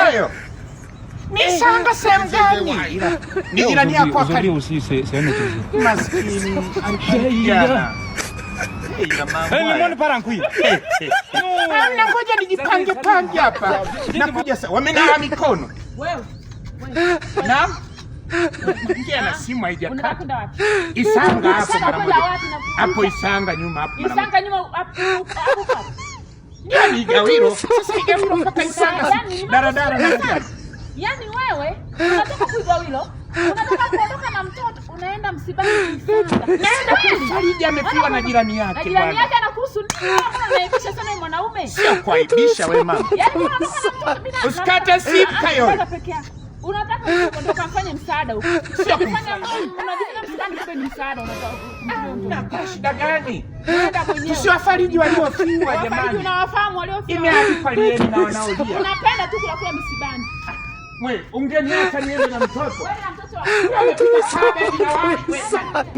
Kayoyo. Nisanga sehemu gani? Ni jirani yako Aujourd'hui akali. Aussi, c'est un autre jour. Maskini. Kijana. Ila mambo Eh, le haya. monde part en couille. Hamna, ngoja nijipange pange hapa. Nakuja sasa. Wamenawa mikono. Wewe. Naam. Ingia na simu haijakata. Unataka kwenda wapi? Isanga hapo Unataka mara kwenda moja. wapi na Hapo Isanga nyuma hapo mara moja. Isanga nyuma hapo hapo hapo. Yaani Igawilo. Sasa Igawilo mpaka Isanga. Yaani, Daradara na gari. Yaani wewe unatoka Kuigawilo, unataka kuondoka na mtoto, unaenda msibani Isanga. Naenda kumfariji, amefiwa na jirani Na yake jirani bwana. yake anakuhusu nini? Mbona unaibisha sana huyu mwanaume? Sio kuaibisha we mama. Yaani mbona unatoka na mtoto bila Usikate simu, Kayoyo. Kwanza peke yako. Unataka kuondoka mfanye msaada huko. Sio Unajifanya unajifanya msibani, kumbe ni msaada unataka. Na kwa shida gani? Unaenda mwenyewe. Tusiwafariji waliofiwa Wafariji jamani. unawafahamu waliofiwa. Imeandikwa lieni na wanaolia. Unapenda tu kula kula misibani. We, ungeniacha niende na mtoto. Wewe na mtoto wako. Amepiga saba hivi na wapi?